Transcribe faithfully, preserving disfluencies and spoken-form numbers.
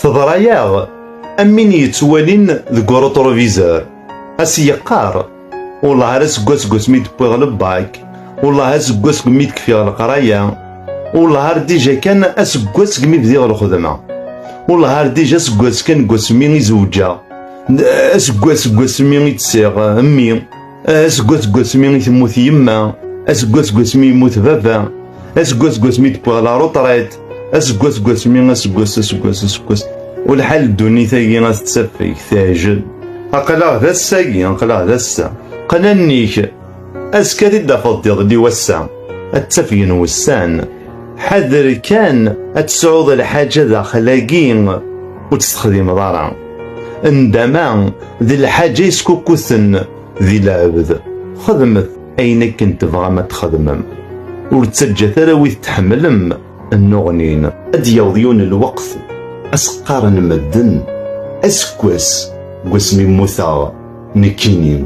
Teḍra-yaɣ am win yettwalin deg uruṭruvizer, a s-yeqqar: "Wellah ar aseggas deg wasmi d-wwiɣ lebak, wellah aseggas deg mi d-kfiɣ leqraya, wellah ar dija kan aseggas deg mi bdiɣ lxedma, wellah ar dija aseggas kan deg wasmi i zewǧeɣ, aseggas deg wasmi i d-sɛiɣ mmi, aseggas deg wasmi i temmut yemma, aseggas deg wasmi yemmut baba, aseggas deg wasmi d-wwiɣ la retraite, aseggas deg wasmi, aseggas, aseggas, aseggas." U lḥal ddunit-agi ad tettafeg, teɛjel. Aql-aɣ d ass-agi, aql-aɣ d ass-a. Qlan-ik, azekka ad d-tafeḍ iḍelli wass-a, ad ttafgen wussan. Ḥader kan ad tesɛuḍ lḥaǧa daxel-agi ur tt-texdimeḍ ara. Ndama d lḥaǧa yeskukkuten di lɛebd. Xedmet ayen akken tebɣam ad txedmem. Ur ttaǧǧat ara wid tḥemmlem nnuɣnin. Ad d-yaweḍ yiwen lweqt, a s-qqaren medden: "Aseggas deg wasmi mmuteɣ nekkini,